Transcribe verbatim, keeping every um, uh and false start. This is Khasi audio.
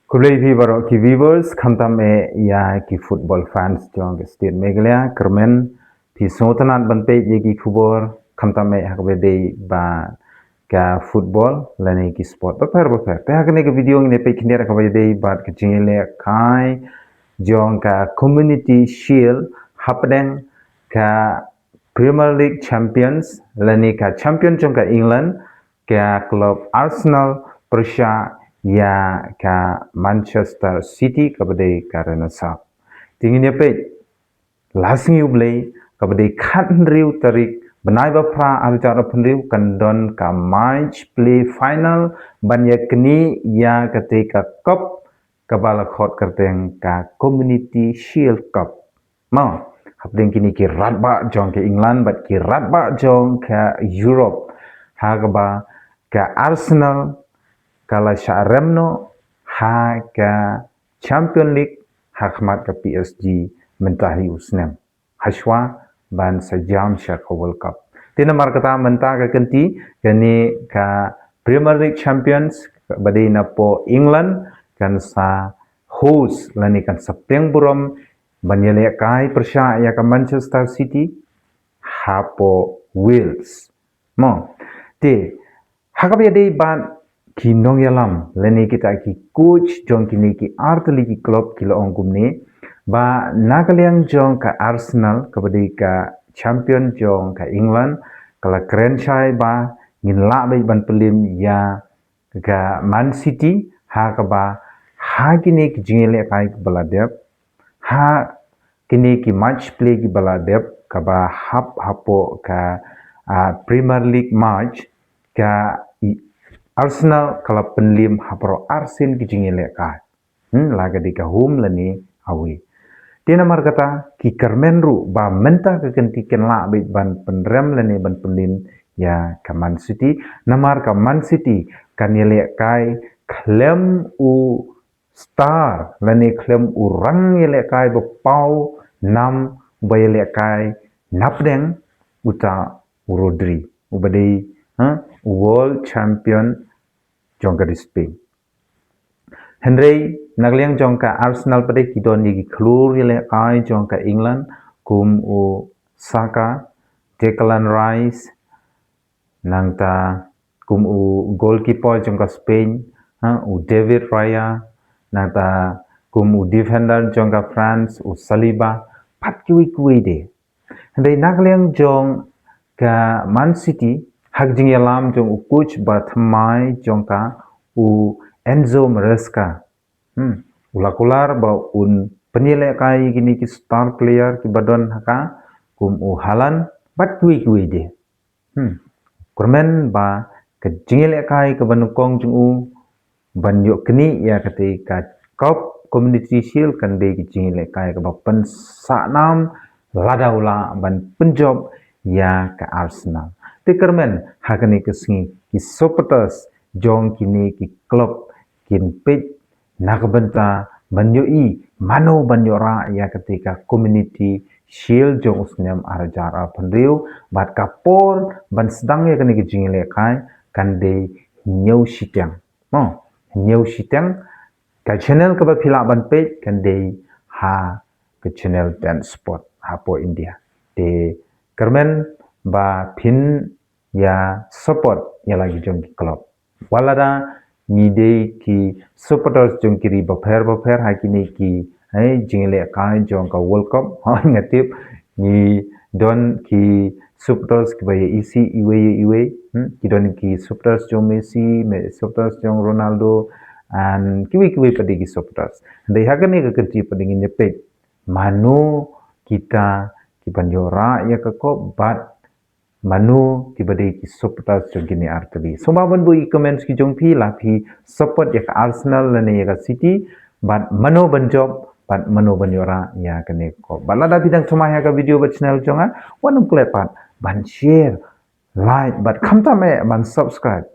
Khublei phi baroh ki viewers, khamtam eh ïa ki football fans jong ka state Meghalaya. Kyrmen phi sngewtynnat ban peit ïa ki khubor, khamtam eh ha kaba dei bad ka football lane ki sport bapher bapher. Te ha kane ka video ngin ïa peit khyndiat ha kaba dei bad ka jingïalehkai jong ka Community Shield hapdeng ka Premier League Champions lane ka champion jong ka England, ka club Arsenal pyrshah ïa ka Manchester City kaba dei ka runners up. Te ngin ïa peit la sngi U Blei kaba dei khathynriew tarik bnai ba phra arhajar arphew hynriew kan don ka match play final ban ïa knieh ïa katei ka cup kaba la khot kyrteng ka Community Shield Cup. Mo, hapdeng kine ki radbah jong ka England bad ki radbah jong ka Europe, ha kaba ka Arsenal ka la shah rem noh ha ka Champion League ha khmat ka P S G mynta hi u snem, hashwa ban sa jam sha ka World Cup. Te namar kata mynta ka kynti kane ka Premier League Champions ba dei na poh England kan sa host lane kan sa pynburom ban ïalehkai pyrshah ïa ka Manchester City hapoh Wales. Mo, te ha kaba ïadei bad ki nongïalam lane kita ki coach jong kine ki artylli ki club ki la ong kumne ba na ka liang jong ka Arsenal kaba dei ka champion jong ka England ka la kren shai ba ngin lah beit ban pynliem ïa ka Man City ha kaba ha kine ki jingïalehkai kaba la dep, ha kine ki match play kiba la dep kaba hap hapoh ka, ah, Premier League match ka i-, Arsenal ka la pynliem ha baroh arsien ki jingïalehkai. Hmm, la ka dei ka home lane away. Te namar kata ki kyrmen ruh ba mynta ka kynti kin lah beit ban pynrem lane ban pynliem ïa ka Man City. Namar ka Man City kan ïalehkai khlem u star lane khlem u rangïalehkai ba paw nam ba ïalehkai napdeng uta u Rodri uba dei, ha, u world champion jong ka ri Spain. Hynrei na ka liang jong ka Arsenal pat de ki don ïa ki khlur ïalehkai jong ka England kum u Saka, Declan Rice, nangta kum u goalkeeper jong ka Spain, ha, u David Raya, nangta kum u defender jong ka France, u Saliba, bad kiwei kiwei de. Hynrei na ka liang jong ka Man City, ha ka jingïalam jong u coach ba thymmai jong ka, u Enzo Maresca. Hmm. U la kular ba un pynïalehkai kine ki star player kiba don ha ka, kum u Haaland, bad kiwei kiwei de. Hmm. Kyrmen ba ka jingïalehkai kaba nyngkong jong u ban ïoh knieh ïa katei ka cup Community Shield kan dei ka jingïalehkai kaba pynsah nam lada u lah ban pynjop ïa ka Arsenal. Te kyrmen ha kane ka sngi ki supporters jong kine ki club kin peit na ka bynta ban ïohi mano ban ïoh rah ïa katei ka Community Shield jong u snem arhajar arphew hynriew bad ka por ban sdang ïa kane ka jingïalehkai kan dei hynñiew shiteng. Mo, hynñiew shiteng. Ka channel kaba phi lah ban peit kan dei ha ka channel Ten Sport hapoh India. Te kyrmen ba phin ïa support ïa la ki jong ki club. Wat lada ngi dei ki supporters jong ki ri bapher bapher ha kine ki, eh, jingïalehkai jong ka World Cup. Ha, nga tip ngi don ki supporters kiba ïa isih iwei ïa iwei. Hmm? Ki don ki supporters jong Messi, me-, supporters jong Ronaldo, and kiwei kiwei pat de ki supporters. Hynrei ha kane ka kynti pat de ngin ïa peit mano kita kiban ïoh rah ïa ka cup bad mano kiba dei ki supporters jong kine artylli. Sngewbha ban buh ïa ki comments ki jong phi, la phi support ïa ka Arsenal lane ïa ka City, bad mano ban jop bad mano ban ïoh rah ïa kane ka cup. Bad lada phi dang thymmai ha ka video bad channel jong nga, wat nym klet pat ban share, like bad khamtam eh ban subscribe.